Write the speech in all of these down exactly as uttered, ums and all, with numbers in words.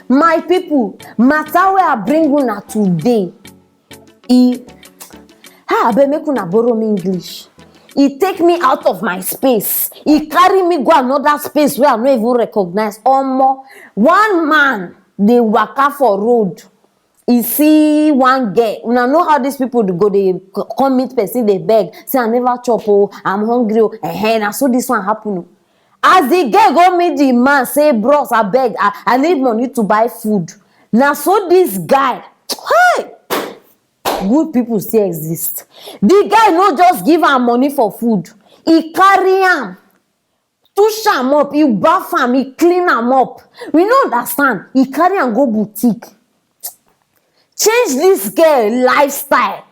My people, matter wey I bring una today, e, ah, abeg, make una borrow me English. E take me out of my space. E carry me go another space wey I no even recognize. Omo, one man dey waka for road. E see one girl. Una know how these people go dey c-, come meet person, dey beg, say, "I never chop o, I'm hungry o." Ehen, na so this one happen o. As the girl go meet the man, say, "Bros, abeg, I, I need money to buy food." Na so this guy, hey, good people still exist. The guy no just give am money for food. E carry am, touch am up, e baff am, e clean am up. We no understand. E carry am go boutique. Change this girl lifestyle.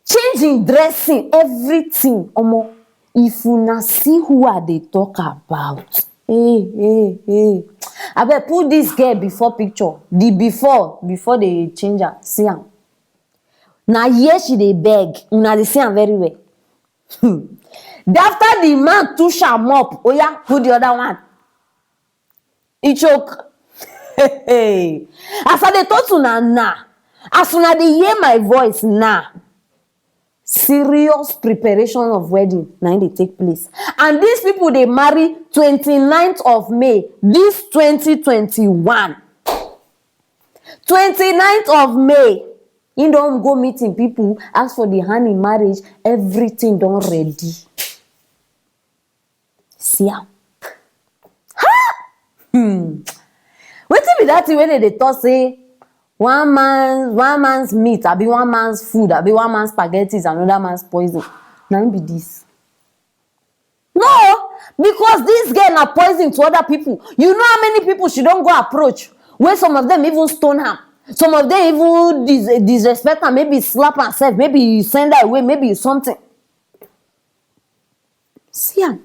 Change in dressing, everything. Omo, if una see who I dey talk about. Hey, hey, hey. Abeg, put this girl before picture. The before, before they change am. See am. Na here she dey beg. Una dey see am very well. Hmm. After the man touch am up, oya, put the other one. E choke. As I dey talk to una now, as una dey hear my voice now, serious preparation of wedding na im dey take place. And these people dey marry twenty-ninth of May, this twenty twenty-one. Twenty-ninth of May, he don go meet him people, ask for the hand in marriage, everything don ready. See am. Ha! Hmm. Wetin be that thing wey dem dey talk say one man, one man's meat, abi one man's food, abi one man's spaghetti is another man's poison? Na im be this. No, because this girl na poison to other people. You know how many people she don go approach, wey some of them even stone am, some of them even dis-, disrespect am, maybe slap am sef, maybe send her away, maybe something. See am.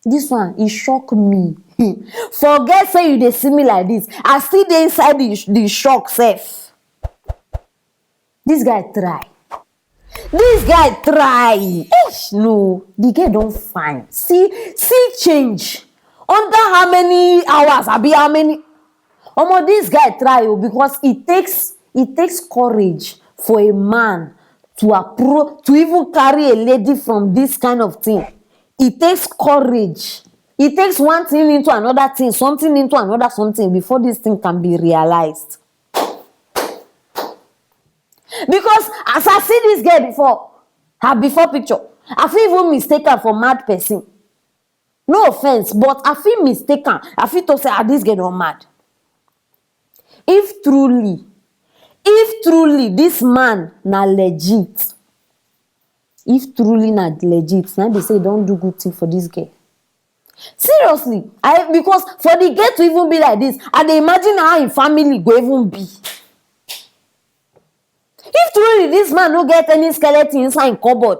This one, e shock me. Forget say you dey see me like this, I still dey inside the, the shock sef. This guy try. This guy try. Eish, no, the girl don fine. See, see change. Under how many hours, abi how many? Omo, this guy try o, because it takes, it takes courage for a man to appro-, to even carry a lady from this kind of thing. It takes courage. It takes one thing into another thing, something into another something before this thing can be realized. Because as I see this girl before, her before picture, I fit even mistake her for mad person. No offense, but I fit mistake am. I fit talk say, "Ah, this girl don mad." If truly, if truly this man na legit, if truly na legit, na be say he don do good thing for this girl. Seriously, I, because for the girl to even be like this, I dey imagine how him family go even be. If truly this man no get any skeleton inside him cupboard,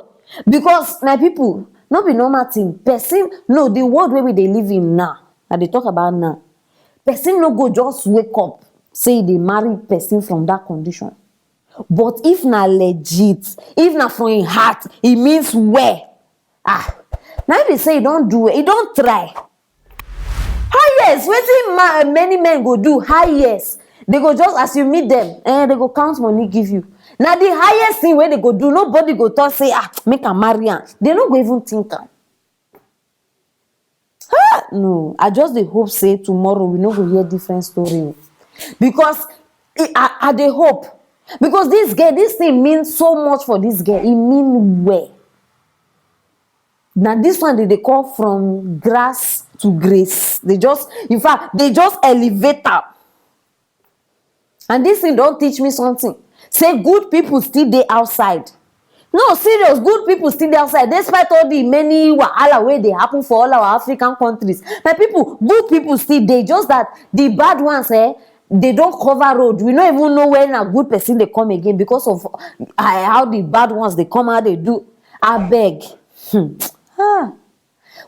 because, my people, no be normal thing. Person, no, the world wey we dey live in now, I dey talk about now. Person no go just wake up say he dey marry person from that condition. But if na legit, if na from him heart, e means well. Ah, na im be say e don do well, e don try. Highest wetin ma-, many men go do, highest, they go just, as you meet them, eh, they go count money give you. Na the highest thing wey they go do, nobody go talk say, "Ah, make I marry am." They no go even think am. Ah, no, I just dey hope say tomorrow we no go hear different story o. Because I, I, I dey hope. Because this girl, this thing mean so much for this girl. E mean well. Na this one they dey call from grass to grace. They just, in fact, they just elevate am. And this thing don teach me something. Say good people still dey outside. No, serious, good people still dey outside. Despite all the many wahala wey dey happen for all our African countries, my people, good people still dey. Just that the bad ones, eh, they don cover road. We no even know when a good person dey come again because of, uh, how the bad ones dey come, how they do. Abeg. Hmm. Ah.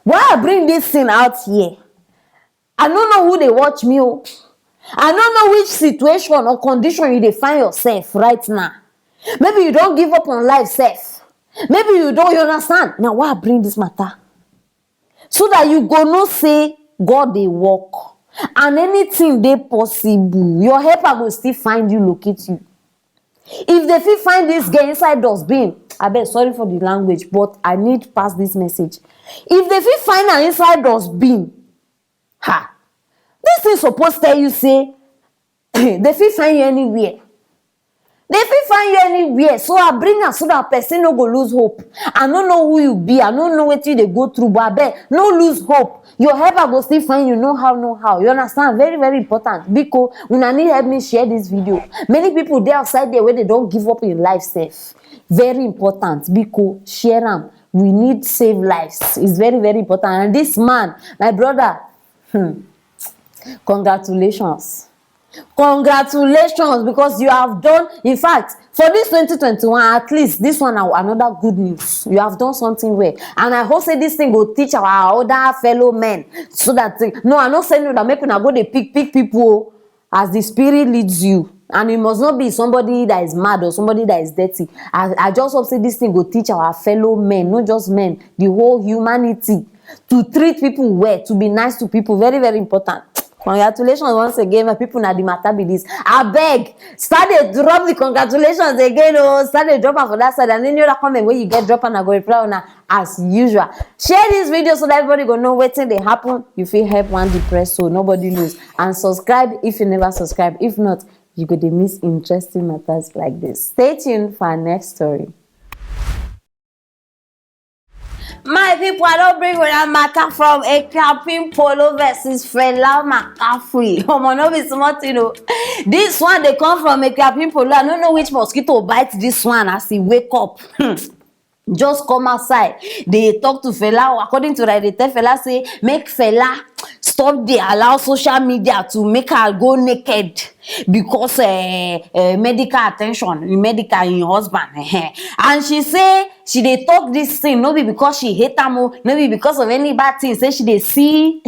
Why I bring this thing out here? I no know who dey watch me o. I no know which situation or condition you dey find yourself right now. Maybe you don give up on life sef. Maybe you don, you understand? Na why I bring this matter. So that you go know say God dey work. And anything dey possible, your helper go still find you, locate you. If they fit find this girl inside dustbin, abeg, sorry for the language, but I need pass this message. If they fit find her inside dustbin, ha, this thing suppose tell you say they fit find you anywhere. They fit find you anywhere. So I bring am so that person no go lose hope. I no know who you be. I no know wetin you dey go through, but abeg, no lose hope. Your helper go still find you, no how, no how. You understand? Very, very important. Biko, una need help me share this video. Many people dey outside there wey they don give up in life sef. Very important. Biko, share am. We need save lives. It's very, very important. And this man, my brother, hmm, congratulations. Congratulations, because you have done, in fact, for this twenty twenty-one, at least this one na another good news. You have done something well. And I hope say this thing go teach our other fellow men so that, no, I no say no that make una go dey pick, pick people o, as the spirit leads you. And it must not be somebody that is mad or somebody that is dirty. I, I just hope say this thing go teach our fellow men, not just men, the whole humanity, to treat people well, to be nice to people. Very, very important. Congratulations once again, my people. Na the matter be this. Abeg, start dey drop the congratulations again o. Start dey drop am for that side, and any other comment wey you get, drop am, I go reply una as usual. Share this video so that everybody go know wetin dey happen. You fit help one depressed soul, nobody knows. And subscribe if you never subscribe. If not, you go dey miss interesting matters like this. Stay tuned for our next story. My people, I don bring una matter from Ekiapin Polo versus Fela Makafui. Omo, no be small thing o. This one dey come from Ekiapin Polo. I no know which mosquito bite this one as he wake up. Just come outside, dey talk to Fela. According to that, dey tell Fela say make Fela stop dey allow social media to make her go naked because, eh, eh, medical attention, medical, im husband, eh. And she say she dey talk this thing no be because she hate am o, no be because of any bad thing. Say she dey see,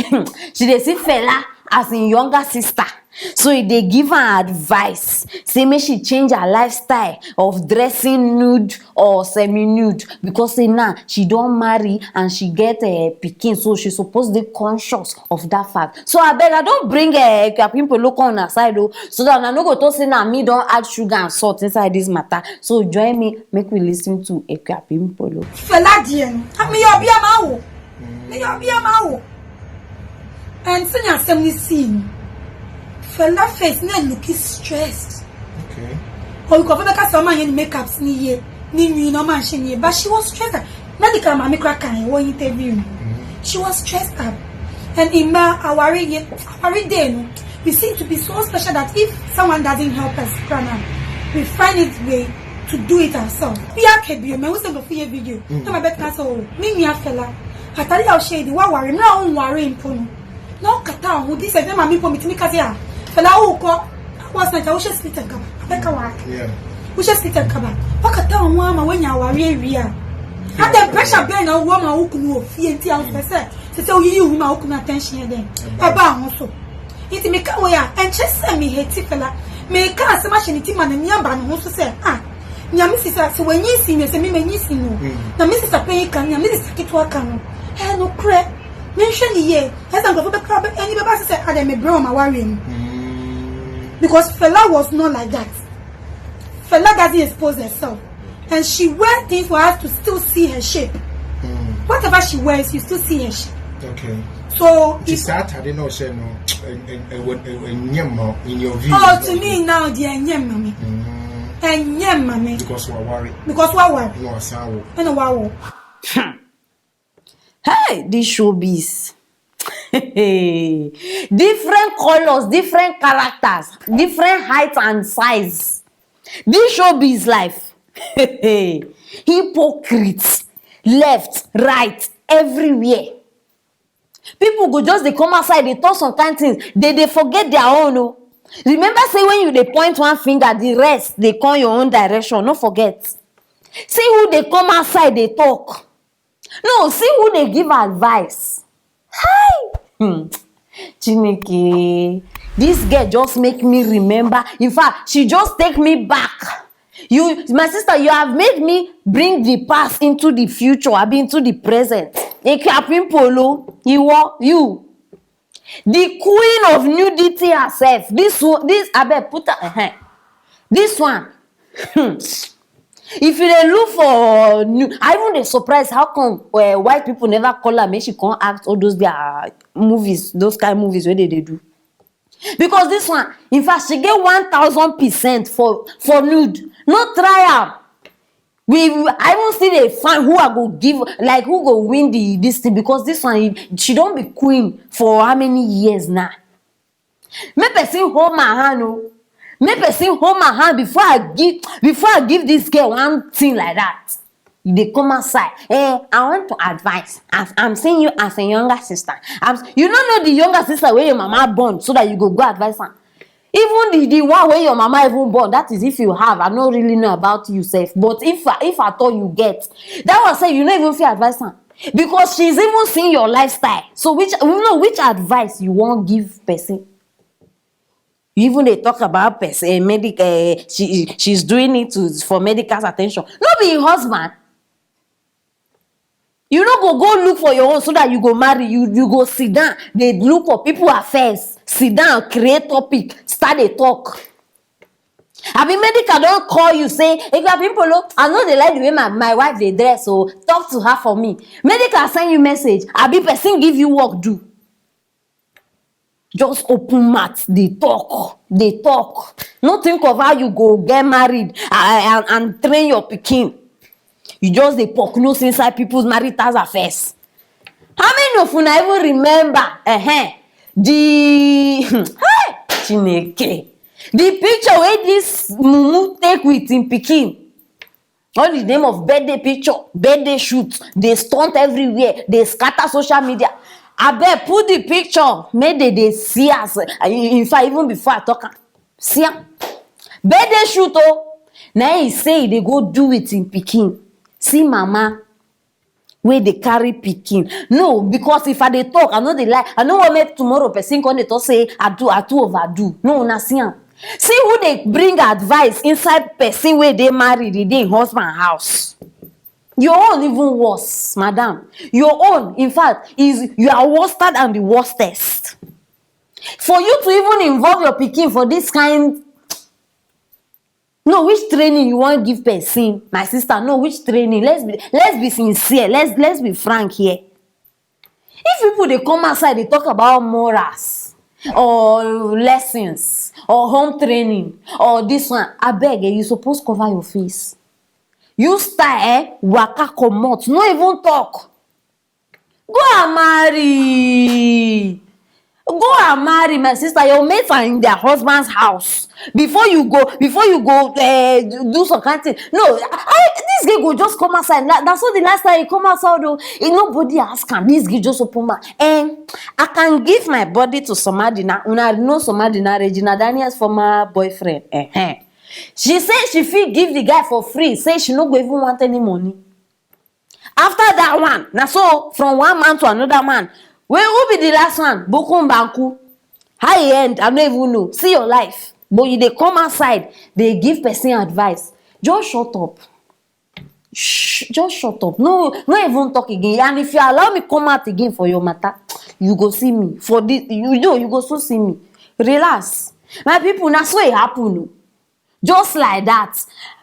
she dey see Fela as im younger sister. So e dey give am advice, say make she change her lifestyle of dressing nude or semi-nude, because say now she don marry and she get, eh, pikin, so she suppose dey conscious of that fact. So abeg, I don bring, eh, Ekiapin Polo come una side o, so that una no go talk say na me don add sugar and salt inside this matter. So join me, make we listen to Ekiapin Polo. Fela dear, mi obi ama wo. Mi obi ama wo. And senior assembly scene. Fela face na look stressed. Okay. Or you could make someone in makeup ni ye, ni you no man shin ye, but she was stressed. Not the camera make her can one interview. She was stressed up. And in my awari ye, awari day, no, we seem to be so special that if someone doesn't help us, Prana, we find it way to do it ourselves. We are K B O, man, we send a free video. Mm. Tell my bet cancer, me, me, Fela. I tell you how shady, what worry, no, worry in Pono. No kata ho, this is my me for me to make us here. Fela wo ko. What's not? I wish I sleep and come. I beg a walk. Yeah. Wish I sleep and come. What kata ho, mama, when you are here? At the pressure, Ben, a woman who could know fear and tears. Say, say, you, you, woman who could attention then. About also. It me ka wo ya, and just send me hate Fela. Me ka se ma she ni ti man ni amba no so say, ah. Nya me sisa, so when you see me, say me, me you see no. Mm. Na me sisa pay kan, nya me sisa kitwa kan. Eh, no cre. Me she ni ye. Esa nkurɔfo bɛkra bɛ ɛni bɛba sɛ sɛ adɛ me brɛ ɔma ware mu. Mm. Because Fela was not like that. Fela doesn't expose herself. And she wear things for us to still see her shape. Mm. Whatever she wears, you still see her shape. Okay. So nti if saa atade na ɔhyɛ no ɛ- ɛ- ɛwɔ ɛ- ɛnyɛ ma in your view. Oh, to me now, deɛ ɛnyɛ ma me. Mm. Ɛnyɛ ma me. Because waware. Because waware. Na wasan wo. Ɛna wawo. Hey, this showbiz. Different colors, different characters, different height and size. This showbiz life. Hypocrites, left, right, everywhere. People go just dey come outside, dey talk some kind things. They dey forget their own o. Remember say when you dey point one finger, the rest dey come your own direction. No forget. See who dey come outside dey talk. No, see who dey give advice. Hi! Hmm. Chineke, this girl just make me remember. In fact, she just take me back. You, my sister, you have made me bring the past into the future, I mean, into the present. Ekiapin Polo, Iwo, you. The queen of nudity herself. This one, this, abeg, put her. Uh-huh. This one. Hmm. If you dey look for new, I even dey surprise how come uh, white people never call her make she come act all those their movies, those kind movies wey they dey do. Because this one, in fact, she get one thousand percent for for nude. No try am. We, we I even still dey find who I go give, like, who go win the this thing, because this one, she don be queen for how many years now? Make person hold my hand o. Make person hold my hand before I give before I give this girl one thing like that. E dey come outside. Eh, I want to advise. As I'm seeing you as a younger sister. I'm, you no know the younger sister wey your mama born so that you go go advise am. Even the the one wey your mama even born, that is if you have, I no really know about you sef. But if if at all you get, that one say you no even fit advise am, because she's even seeing your lifestyle. So which, you know, which advice you wan give person? You even dey talk about person, eh, medic, eh, she she's doing it to, for medical attention. No be im husband. You no go go look for your own so that you go marry. You you go sit down, dey look for people affairs, sit down, create topic, start dey talk. Abi medical don call you say, "Igba people, I no dey like the way my my wife dey dress, so talk to her for me." Medical send you message, abi person give you work do. Just open mouth, dey talk, dey talk. No think of how you go get married and and train your pikin. You just dey poke nose inside people's marital affairs. How many of una even remember, uh-huh, the hey, Chineke, the picture wey this mumu take with im pikin? All the name of birthday picture, birthday shoot, dey stunt everywhere, dey scatter social media. Abeg, put the picture make they dey see as, in fact, even before I talk am, see am. Birthday shoot o. Na he say he dey go do with him pikin. See mama wey dey carry pikin. No, because if I dey talk, I no dey like, I no wan make tomorrow person come dey talk say I do, I too overdo. No, una see am. See who dey bring advice inside person wey dey married, e dey im husband house. Your own even worse, madam. Your own, in fact, is you are worse than the worstest. For you to even involve your pikin for this kind, no, which training you wan give person, my sister? No, which training? Let's be let's be sincere. Let's let's be frank here. If people dey come outside dey talk about morals or lessons or home training or this one, abeg, eh, you suppose cover your face. Use style, eh, waka comot, no even talk. Go and marry. Go and marry, my sister. Your mates are in their husband's house. Before you go, before you go, uh, do some kind thing. No, I, this girl go just come outside. Na, na so the last time he come outside, though, eh, nobody ask am. This girl just open mouth. And I can give my body to somebody now. Una know somebody now, Regina Daniels' former boyfriend. Eh, eh. She say she fit give the guy for free. Say she no go even want any money. After that one, na so from one man to another man. Wey, who be the last one? Bukun Banku. How e end? I no even know. See your life. But you dey come outside, dey give person advice. Just shut up. Shh, just shut up. No, no even talk again. And if you allow me come out again for your matter, you go see me. For this, you know, you go soon see me. Relax. My people, na so e happen o. Just like that.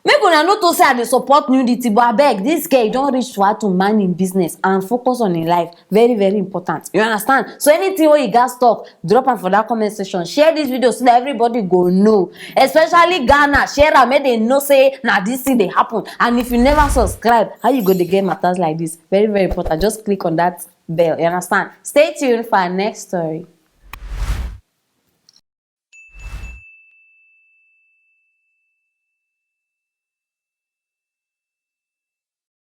Make una no talk say I dey support nudity, but abeg, this girl don reach to how to mind im business and focus on im life. Very, very important. You understand? So anything wey you gats talk, drop am for that comment section. Share this video so that everybody go know. Especially Ghana, share am make dem know say na this thing dey happen. And if you never subscribe, how you go dey get matters like this? Very, very important. Just click on that bell. You understand? Stay tuned for our next story.